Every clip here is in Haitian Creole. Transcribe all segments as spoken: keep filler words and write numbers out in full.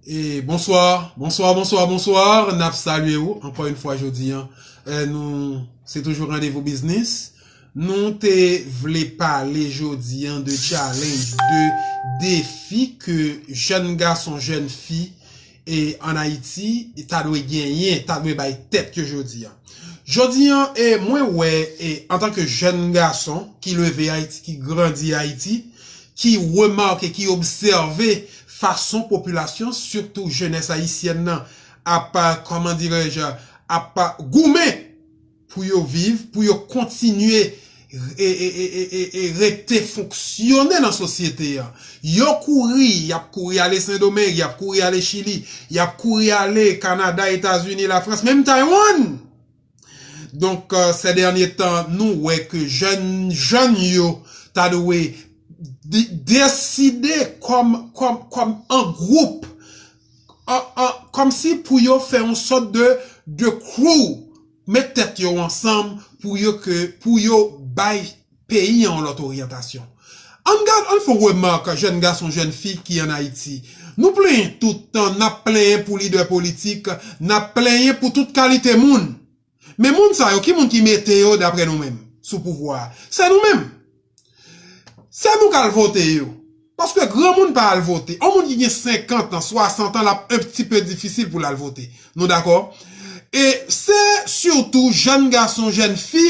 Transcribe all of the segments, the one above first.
E bonswa, bonswa, bonswa, bonswa. N ap salye w ankò yon fwa jodi a. Eh, nou, se toujou Randevou Biznis. Nou te vle pale jodi a de challenge, de defi ke jèn gason, jèn fi e ann Ayiti ta dwe genyen, ta dwe bay tèt yo jodi a. Jodi a, e mwen wè, e antanke jèn gason ki leve Ayiti, ki grandi Ayiti, ki remake, ki obsève fason popilasyon, sitou jenès ayisyèn nan, ap, kòman dirèj, ap goumen pou yo viv, pou yo kontinye e, e, e, e, e, e rete fonksyone nan sosyete a. Yo kouri, y ap kouri ale Sendomeng, y ap kouri ale Chili, y ap kouri ale Kanada, Etazini, Lafrans, menm Taiwan. Donk, euh, ces derniers temps, nou wè ke jèn, jèn yo ta dwe de-, deside kòm, kòm, kòm an gwoup, an, an, kòmsi pou yo fè yon sòt de, de crew, met tèt yo ansanm pou yo ke, pou yo bay peyi an yon lòt oryantasyon. Ann gad, ann fè yon remak, jèn gason, jèn fi ki ann Ayiti. Nou plenyen tout tan, n ap plenyen pou lidè politik, n ap plenyen pou tout kalite moun. Men moun sa yo, ki moun ki mete yo daprè nou menm sou pouvwa a? Se nou menm. Se nou k al vote yo. Paske granmoun pa al vote. Yon moun ki gen senkant an, swasant an, l ap un petit peu difisil pou l al vote. Nou dakò? E se sitou jèn gason, jèn fi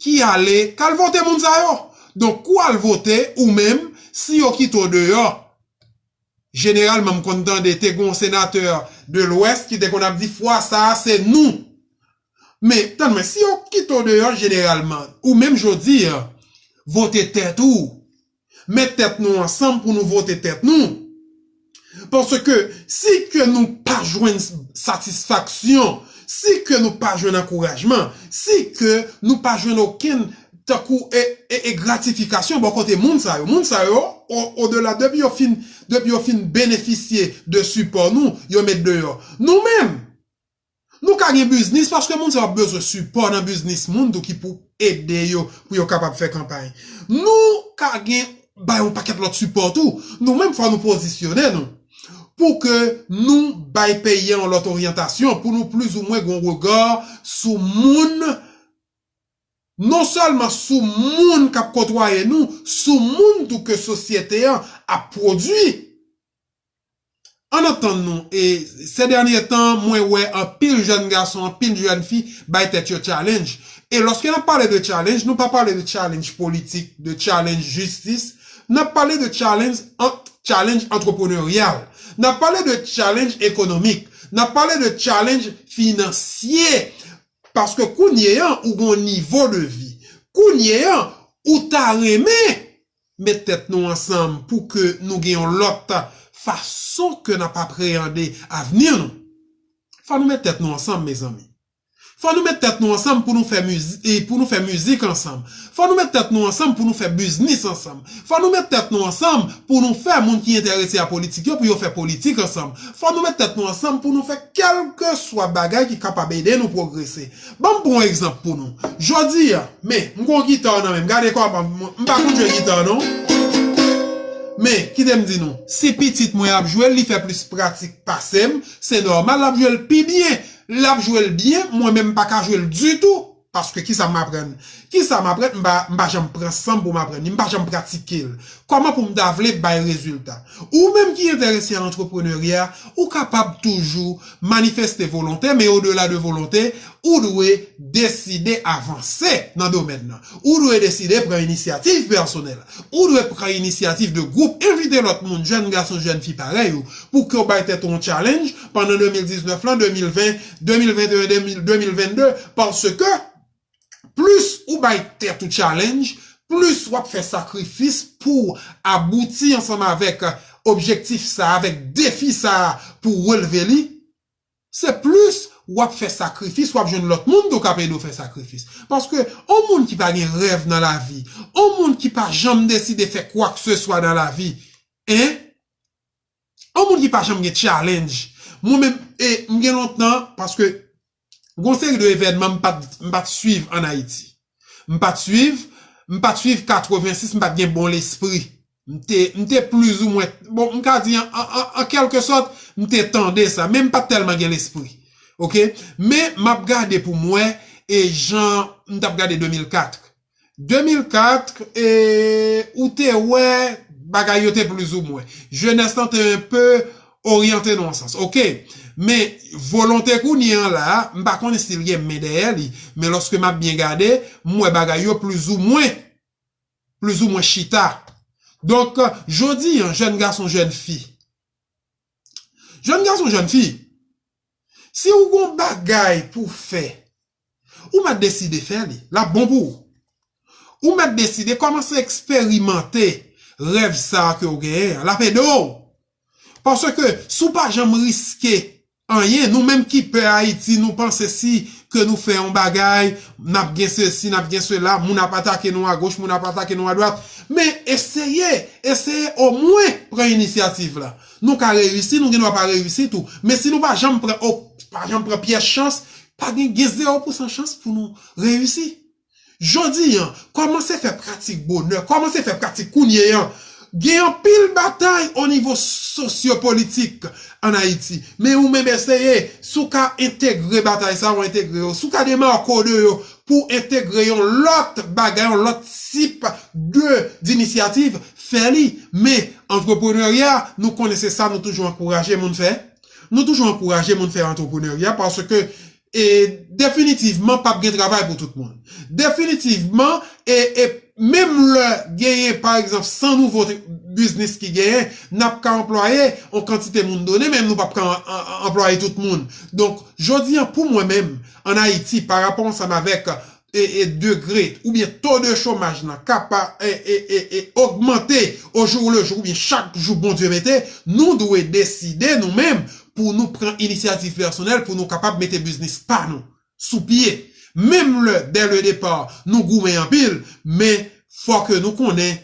ki ale, k al vote moun sa yo. Donk, kou w al vote, ou menm, si yo kite w deyò, jeneralman, m konn tande, te gen yon senatè de Lwès ki te konn ap di, fwa sa a, se nou. Men, tann mwen, si yo kite w deyò, jeneralman, ou menm jodi a, vote tèt ou. Met tèt nou ansanm pou nou vote tèt nou. Paske si ke nou pa jwenn satisfaksyon, si ke nou pa jwenn ankourajman, si ke nou pa jwenn okenn tankou e, e, e gratifikasyon bò kote moun sa yo. Moun sa yo, o, odela, depi yo fin, depi yo fin benefisye de sipò nou, yo met deyò. Nou menm, nou ka gen biznis paske moun sa yo ap bezwen sipò nan biznis moun tou ki pou ede yo, pou yo kapab fè kanpay. Nou ka gen bay yon pakèt lòt sipò tou. Nou menm fò nou pozisyone nou pou ke nou bay peyi a yon lòt oryantasyon, pou nou plizoumwen gen yon rega sou moun, non sèlman sou moun k ap kotwaye nou, sou moun tou ke sosyete a ap pwodui. Ann antann nou, e ces derniers temps, mwen wè anpil jèn gason, anpil jèn fi bay tèt yo challenge. E lòske n ap pale de challenge, nou pa pale de challenge politik, de challenge jistis, n ap pale de challenge, an, challenge antrepreneryal. N ap pale de challenge ekonomik. N ap pale de challenge finansye. Paske kounye a, ou gen yon nivo de vi. Kounye a, ou ta renmen met tèt nou ansanm pou ke nou gen yon lòt fason ke n ap apreyande avni nou. Fò nou met tèt nou ansanm, mezanmi. Fò nou met tèt nou ansanm pou nou fè mizi-, e pou nou fè mizik ansanm. Fò nou met tèt nou ansanm pou nou fè biznis ansanm. Fò nou met tèt nou ansanm pou nou fè moun ki enterese a politik yo, pou yo fè politik ansanm. Fò nou met tèt nou ansanm pou nou fè kèlkeswa bagay ki kapab ede nou pwogrese. Ban m pran yon egzanp pou nou. Jodi a, men, m gen yon gita nan men m. Gade kòman m, m pa konn jwe gita, non. Men, kite m di nou, si pitit mwen ap jwe l, li fè plis pratik pase m, se nòmal, l ap jwe l pi byen. L ap jwe l byen, mwen menm m pa ka jwe l ditou. Paske kisa m aprann? Kisa m aprann? M pa, m pa janm pran san m pou m aprann li, m pa janm pratike l. Kòman pou m ta vle bay rezilta? Ou menm ki enterese a antreprenerya, ou kapab toujou manifeste volonte, men odela de volonte, ou dwe deside avanse nan domèn nan. Ou dwe deside pran inisyativ pèsonèl. Ou dwe pran inisyativ de gwoup, envite lòt moun, jèn gason, jèn fi parèy ou, pou ke w bay tèt ou yon challenge pandan de mil diznèf lan, de mil ven, de mil venteyen, de mil, de mil vennde, paske plis ou bay tèt ou challenge, plis w ap fè sakrifis pou w abouti ansanm avèk objektif sa, avèk defi sa pou w relve li, se plis w ap fè sakrifis, w ap jwenn lòt moun tou k ap ede w fè sakrifis. Paske yon moun ki pa gen rèv nan lavi, yon moun ki pa janm deside fè kwakseswa nan lavi, en, yon moun ki pa janm gen challenge. Mwen menm, e, m gen lontan, paske gon seri de evènman m pa t, m pa t swiv ann Ayiti. M pa t swiv, m pa t swiv katrevensis, m pa t gen bon lespri. M te, m te plizoumwen, bon, m ka di an, an, an, an kèlke sòt, M te tande sa, men m pa t tèlman gen lespri. Oke? Men m ap gade pou m wè, e jan m t ap gade de mil kat. De mil kat, e, ou te wè bagay yo te plizoumwen. Jenès lan te enpe oryante nan yon sans. Oke? Men volonte kounye an la, m pa konnen si l gen men dèyè li, men lòske m ap byen gade, m wè bagay yo plizoumwen, plizoumwen chita. Donk, jodi an, jèn gason, jèn fi. Jèn gason, jèn fi, si w gon bagay pou fè, ou mèt deside fè li. L ap bon pou ou. Ou mèt deside kòmanse eksperimante rèv sa a ke w genyen an. L ap ede w. Paske si w pa janm riske anyen, nou menm ki pè Ayiti, nou panse si ke nou fè yon bagay, n ap gen sesi, n ap gen sela, moun ap atake nou agoch, moun ap atake nou adwat. Men eseye, eseye omwen pran inisyativ la. Nou ka reyisi, nou gen dwa pa reyisi tou. Men si nou pa janm pran, o, pa janm pran pyès chans, pa gen, gen zewo pousan chans pou nou reyisi. Jodi an, kòmanse fè pratik bonè, kòmanse fè pratik kounye an. Gen anpil batay o nivo sosyopolitik ann Ayiti. Men ou menm eseye, si w ka entegre batay sa, w entegre yo. Si w ka demake w de yo pou w entegre yon lòt bagay, yon lòt tip de, dinisyativ, fè li. Men, antreprenarya, nou konnen se sa nou toujou ankouraje moun fè. Nou toujou ankouraje moun fè antreprenarya paske, e, definitivman, p ap gen travay pou tout moun. Definitivman, e, e menm lè genyen, pa egzanp, san nouvo t-, biznis ki genyen, n ap ka anplwaye yon kantite moun done, men nou p ap ka an-, an-, anplwaye tout moun. Donk, jodi an, pou mwen menm, ann Ayiti, pa rapò ansanm avèk e, e degre oubyen to de chomaj lan ka pa, e, e, e, e ogmante o jou le jou oubyen chak jou Bondye mete, nou dwe deside nou menm pou nou pran inisyativ pèsonèl pou nou kapab mete biznis pa nou sou pye. Menm lè, dès le départ, nou goumen anpil, men fò ke nou konnen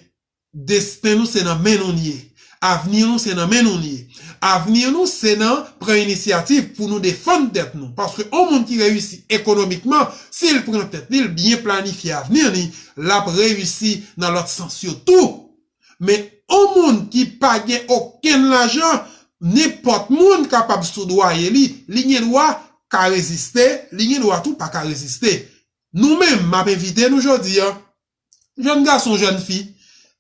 desten nou se nan men nou l ye. Avni nou se nan men nou l ye. Avni nou se nan pran inisyativ pou nou defann tèt nou. Paske yon moun ki reyisi ekonomikman, si l pran tèt li, l byen planifye avni li, l ap reyisi nan lòt sans yo tou. Men yon moun ki pa gen okenn lajan, nenpòt moun kapab soudwaye li, li gen dwa ka reziste, li gen dwa tou pa ka reziste. Nou menm, m ap envite nou jodi an, jèn gason, jèn fi,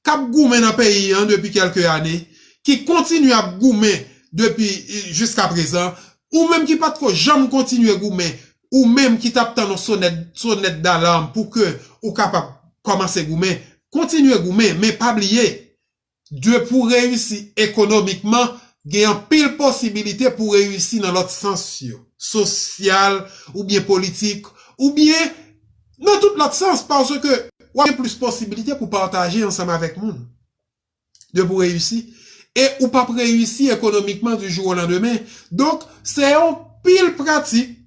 k ap goumen nan peyi an depi kèlke ane, ki kontinye ap goumen depi, e, jiska prezan, ou menm ki pa t ko janm kontinye goumen, ou menm ki t ap tann yon sonèt, sonèt dalam pou ke ou kapab kòmanse goumen, kontinye goumen, men pa bliye, de pou reyisi ekonomikman, gen anpil posibilite pou reyisi nan lòt sans yo, sosyal, oubyen politik, oubyen nan tout lòt sans, paske w ap gen plis posibilite pou pataje ansanm avèk moun. De pou reyisi. E ou p ap reyisi ekonomikman du jour au lendemain. Donk, se yon pil pratik,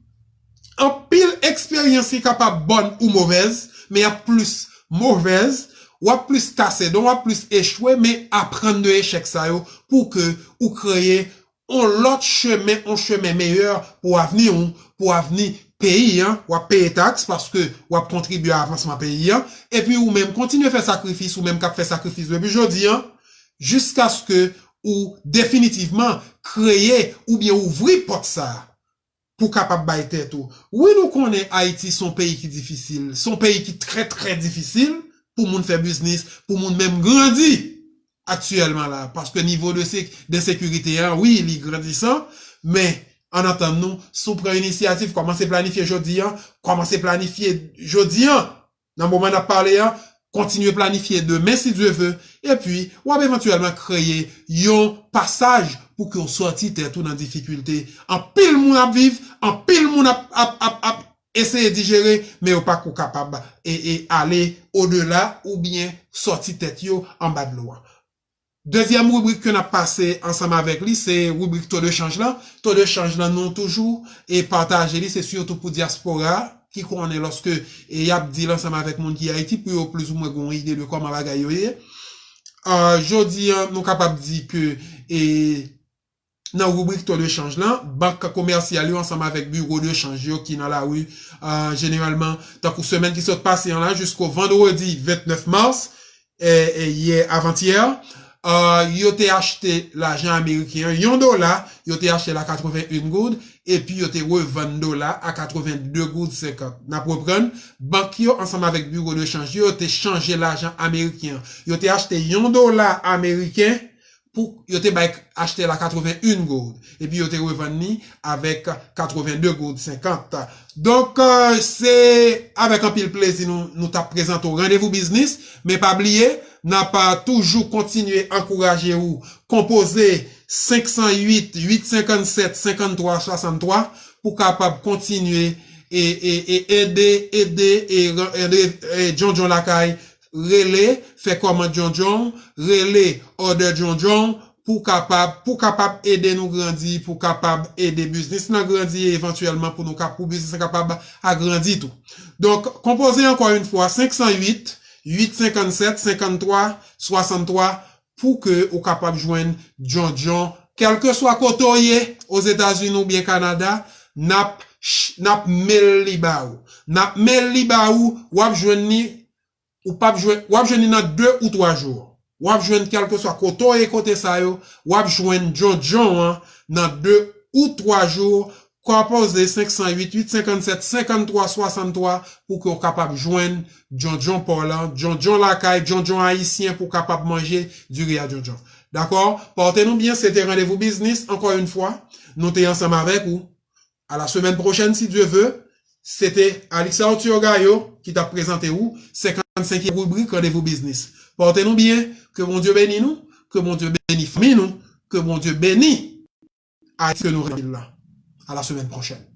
anpil eksperyans ki kapab bòn ou movèz, men y ap plis movèz, w ap plis kase don, w ap plis echwe, men aprann de echèk sa yo pou ke ou kreye yon lòt chemen, yon chemen meyè pou avni w, pou avni peyi an. W ap peye taks paske w ap kontribye a avansman peyi an. Epi ou menm, kontinye fè sakrifis, ou menm k ap fè sakrifis depi jodi an, jiskaske ou definitivman kreye oubyen ouvri pòt sa a pou kapab bay tèt ou. Wi, nou konnen Ayiti se yon peyi ki difisil, se yon peyi ki trè, trè difisil pou moun fè biznis, pou moun menm grandi aktyèlman la, paske nivo de se-, de ensekirite an, wi, li grandisan, men, ann atann nou, si w pran inisyativ, kòmanse planifye jodi an, kòmanse planifye jodi an, nan moman n ap pale an, kontinye planifye demen, si Dye ve, epi w ap evantyèlman kreye yon pasaj pou ke w sòti tèt ou nan difikilte. Anpil moun ap viv, anpil moun ap, ap, ap, ap eseye dijere, men yo pa ko kapab e, e ale odela oubyen sòti tèt yo anba dlo a. Dezyèm ribrik ke n ap pase ansanm avèk li, se ribrik to de chanj lan. To de chanj lan, nou toujou e pataje li, se sitou pou dyaspora ki konnen lòske e y ap deal ansanm avèk moun ki Ayiti, pou yo plizoumwen gen yon ide de kòman bagay yo ye. Ah, jodi an, nou kapab di ke e nan ribrik to de chanj lan, bank komèsyal yo ansanm avèk biwo de chanj yo ki nan lari, ah, jeneralman, tankou semèn ki sot pase an la, jisko vandredi vennèf mas, e, e, yè avantyè, euh, yo te achte lajan ameriken an, yon dola, yo te achte l a katreven en goud, epi yo te revann dola a katreven de goud senkant. N ap reprann, bank yo ansanm avèk biwo de chanj yo, yo te chanje lajan ameriken an. Yo te achte yon dola ameriken pou yo te bay achte l a katreven en goud, epi yo te revann li avèk katreven de goud senkant. Donk, euh, se avèk anpil plezi nou, nou t ap prezante w Randevou Biznis, men pa bliye, n ap, euh, toujou kontinye ankouraje w konpoze senk san uit, uit senkann sèt, senkann twa swasann twa pou kapab kontinye e, e, e ede, ede, e, ede, e, John John Lakay, rele, fè kòmand John John, rele order John John, pou kapab, pou kapab ede nou grandi, pou kapab ede biznis lan grandi, e evantyèlman pou nou kap, pou biznis lan kapab agrandi tou. Donk, konpoze ankò yon fwa senk san uit, uit senkann sèt, senkann twa swasann twa, pou ke ou kapab jwenn John John, kèlkeswa kote w ye, Ozetazini oubyen Kanada, n ap, ch-, n ap mail li ba ou. N ap mail li ba ou, w ap jwenn li, ou p ap jwenn, w ap jwenn li nan de ou twa jou. W ap jwenn kèlkeswa kote w ye kote sa yo, w ap jwenn John John an nan de ou twa jou, konpoze senk san uit, uit senkann sèt, senkann twa swasann twa pou ke w kapab jwenn John John pa w lan, John John lakay, John John ayisyen pou w kapab manje diri a John John. Dakò? Pòte nou byen, se te Randevou Biznis, ankò yon fwa, nou te ansanm avèk ou. À la semaine prochaine, si Dieu veut, se te Alex Arthur Gaillot ki t ap prezante ou senkannsenkyèm ribrik Randevou Biznis. Pòte nou byen, ke Bondye beni nou, ke Bondye beni fanmi nou, ke Bondye beni Ayiti ke nou renmen la. À la semaine prochaine.